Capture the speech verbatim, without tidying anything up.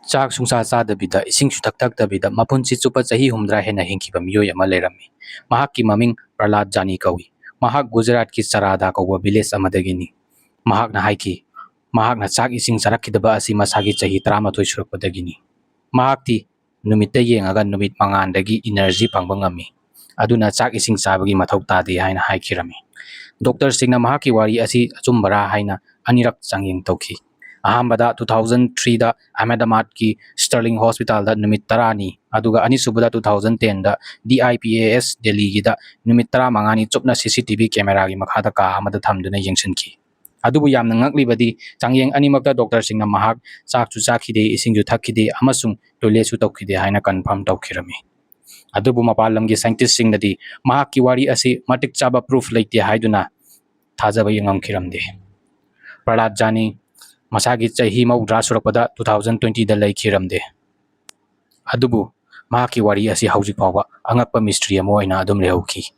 ꯆꯥꯛ ꯁꯨꯡꯆꯥ ꯆꯥꯗꯕꯤꯗ, ꯏꯁꯤꯡꯁꯨ ꯊꯛ ꯊꯛꯇꯕꯤꯗ ꯃꯄꯨꯟꯁꯤ ꯆꯨꯞꯄ ꯆꯍꯤ ꯍꯨꯝꯗ꯭ꯔꯥ ꯍꯦꯟꯅ ꯍꯤꯡꯈꯤꯕ ꯃꯤꯑꯣꯏ ꯑꯃ ꯂꯩꯔꯝꯃꯤ꯫ ꯃꯍꯥꯛꯀꯤ ꯃꯃꯤꯡ ꯄ꯭ꯔꯂꯥꯗ ꯖꯥꯅꯤ ꯀꯧꯏ꯫ ꯃꯍꯥꯛ ꯒꯨꯖꯔꯥꯠꯀꯤ ꯆꯔꯥꯗꯥ ꯀꯧꯕ ꯚꯤꯂꯦꯖ ꯑꯃꯗꯒꯤꯅꯤ꯫ ꯃꯍꯥꯛꯅ ꯍꯥꯏꯈꯤ, ꯃꯍꯥꯛꯅ ꯆꯥꯛ ꯏꯁꯤꯡ ꯆꯥꯔꯛꯈꯤꯗꯕ ꯑꯁꯤ ꯃꯁꯥꯒꯤ ꯆꯍꯤ ꯇꯔꯥꯃꯥꯊꯣꯏ ꯁꯨꯔꯛꯄꯗꯒꯤꯅꯤ꯫ ꯃꯍꯥꯛꯇꯤ ꯅꯨꯃꯤꯠꯇ ꯌꯦꯡꯉꯒ ꯅꯨꯃꯤꯠ ꯃꯉꯥꯜꯗꯒꯤ ꯏꯅꯔꯖꯤ ꯐꯪꯕ ꯉꯝꯃꯤ, ꯑꯗꯨꯅ ꯆꯥꯛ ꯏꯁꯤꯡ ꯆꯥꯕꯒꯤ ꯃꯊꯧ ꯇꯥꯗꯦ ꯍꯥꯏꯅ ꯍꯥꯏꯈꯤꯔꯝꯃꯤ꯫ ꯗꯣꯛꯇꯔꯁꯤꯡꯅ ꯃꯍꯥꯛꯀꯤ ꯋꯥꯔꯤ ꯑꯁꯤ ꯑꯆꯨꯝꯕꯔꯥ ꯍꯥꯏꯅ ꯑꯅꯤꯔꯛ ꯆꯥꯡꯌꯦꯡ ꯇꯧꯈꯤ꯫ ꯑꯍꯥꯟꯕꯗ two thousand three ꯗ ꯑꯍꯃꯦꯗꯥꯕꯥꯗꯀꯤ ꯁ꯭ꯇꯔꯂꯤꯡ ꯍꯣꯁꯄꯤꯇꯥꯜꯗ ꯅꯨꯃꯤꯠ ꯇꯔꯥꯅꯤ, ꯑꯗꯨꯒ ꯑꯅꯤꯁꯨꯕꯗ two thousand ten the D I P A S ꯗꯦꯜꯂꯤꯒꯤꯗ ꯅꯨꯃꯤꯠ ꯇꯔꯥꯃꯉꯥꯅꯤ ꯆꯨꯞꯅ C C T V camera ꯒꯤ ꯃꯈꯥꯗ ꯀꯥ ꯑꯃꯗ ꯊꯝꯗꯨꯅ ꯌꯦꯡꯁꯤꯟꯈꯤ꯫ ꯑꯗꯨꯕꯨ ꯌꯥꯝꯅ ꯉꯛꯂꯤꯕꯗꯤ, ꯆꯥꯡꯌꯦꯡ ꯑꯅꯤꯃꯛꯇ ꯗꯣꯛꯇꯔꯁꯤꯡꯅ ꯃꯍꯥꯛ ꯆꯥꯛꯁꯨ ꯆꯥꯈꯤꯗꯦ, ꯏꯁꯤꯡꯁꯨ ꯊꯛꯈꯤꯗꯦ ꯑꯃꯁꯨꯡ ꯇꯣꯏꯂꯦꯠꯁꯨ ꯇꯧꯈꯤꯗꯦ ꯍꯥꯏꯅ ꯀꯟꯐꯥꯔꯝ ꯇꯧꯈꯤꯔꯝꯃꯤ꯫ ꯑꯗꯨꯕꯨ ꯃꯄꯥꯟ ꯂꯝꯒꯤ ꯁꯥꯏꯟꯇꯤꯁꯁꯤꯡꯅꯗꯤ ꯃꯍꯥꯛꯀꯤ ꯋꯥꯔꯤ ꯑꯁꯤ ꯃꯇꯤꯛ ꯆꯥꯕ ꯄ꯭ꯔꯨꯐ ꯂꯩꯇꯦ ꯍꯥꯏꯗꯨꯅ ꯊꯥꯖꯕ ꯉꯝꯈꯤꯔꯝꯗꯦ꯫ ꯄ꯭ꯔꯍꯂꯥꯗ ꯖꯥꯅꯤ ꯃꯁꯥꯒꯤ ꯆꯍꯤ ꯃꯧꯗ꯭ꯔꯥ ꯁꯨꯔꯛꯄꯗ two thousand twenty ꯗ ꯂꯩꯈꯤꯔꯝꯗꯦ꯫ ꯑꯗꯨꯕꯨ ꯃꯍꯥꯛꯀꯤ ꯋꯥꯔꯤ ꯑꯁꯤ ꯍꯧꯖꯤꯛ ꯐꯥꯎꯕ ꯑꯉꯛꯄ ꯃꯤꯁꯇ꯭ꯔꯤ ꯑꯃ ꯑꯣꯏꯅ ꯑꯗꯨꯝ ꯂꯩꯍꯧꯈꯤ꯫